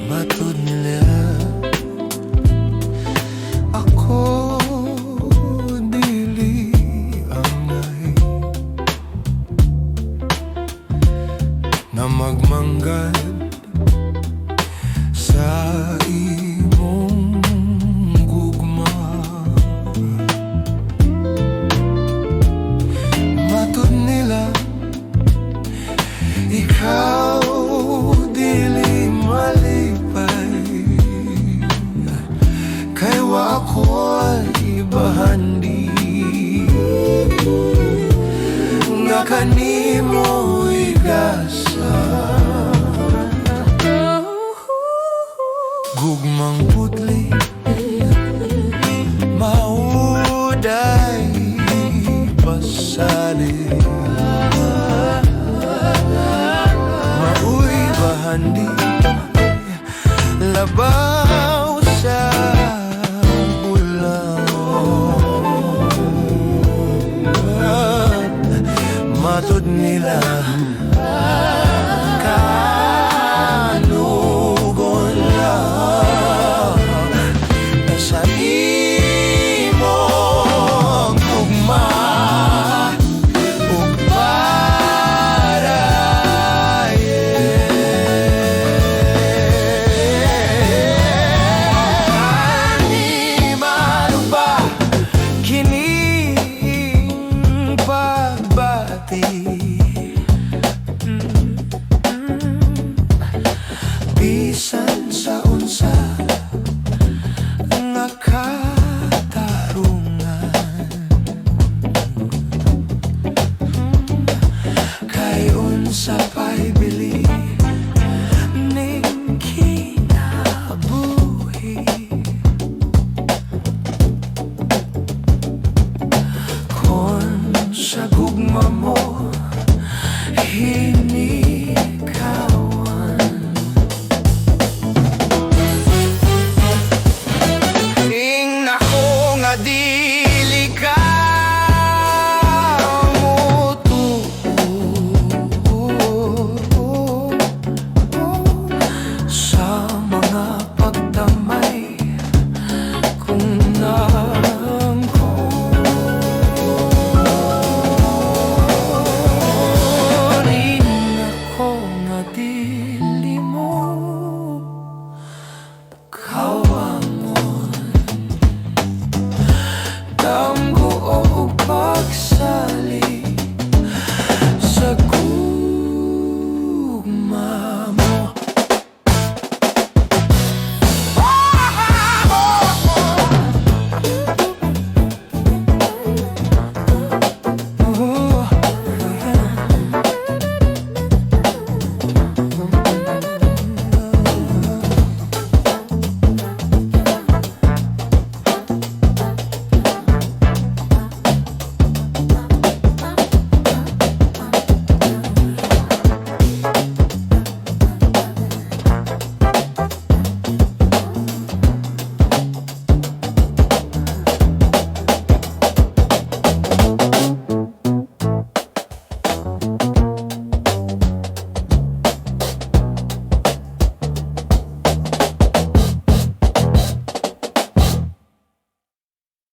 Matud nila, ako dili angay na magmanggad sa imong gugma. Matud nila, ikaw dili malipay kay wa ko'y bahandi nga kanimo igasa. Gugmang putli, mao day pasali, maoy bahandi labaw sa bulawan. Matud nila, kanugon lang sa imong gugma ug padayon. Animado ba kining pagbati? Bisan sa unsa nga katarungan, kay unsa pa'y bili ning kinabuhi kon sa gugma mo hinikawan? Ingna ko nga dili ka motuo sa mga pagdamay kung nangkon. Ingna ko nga dili mo kawangon. Damay.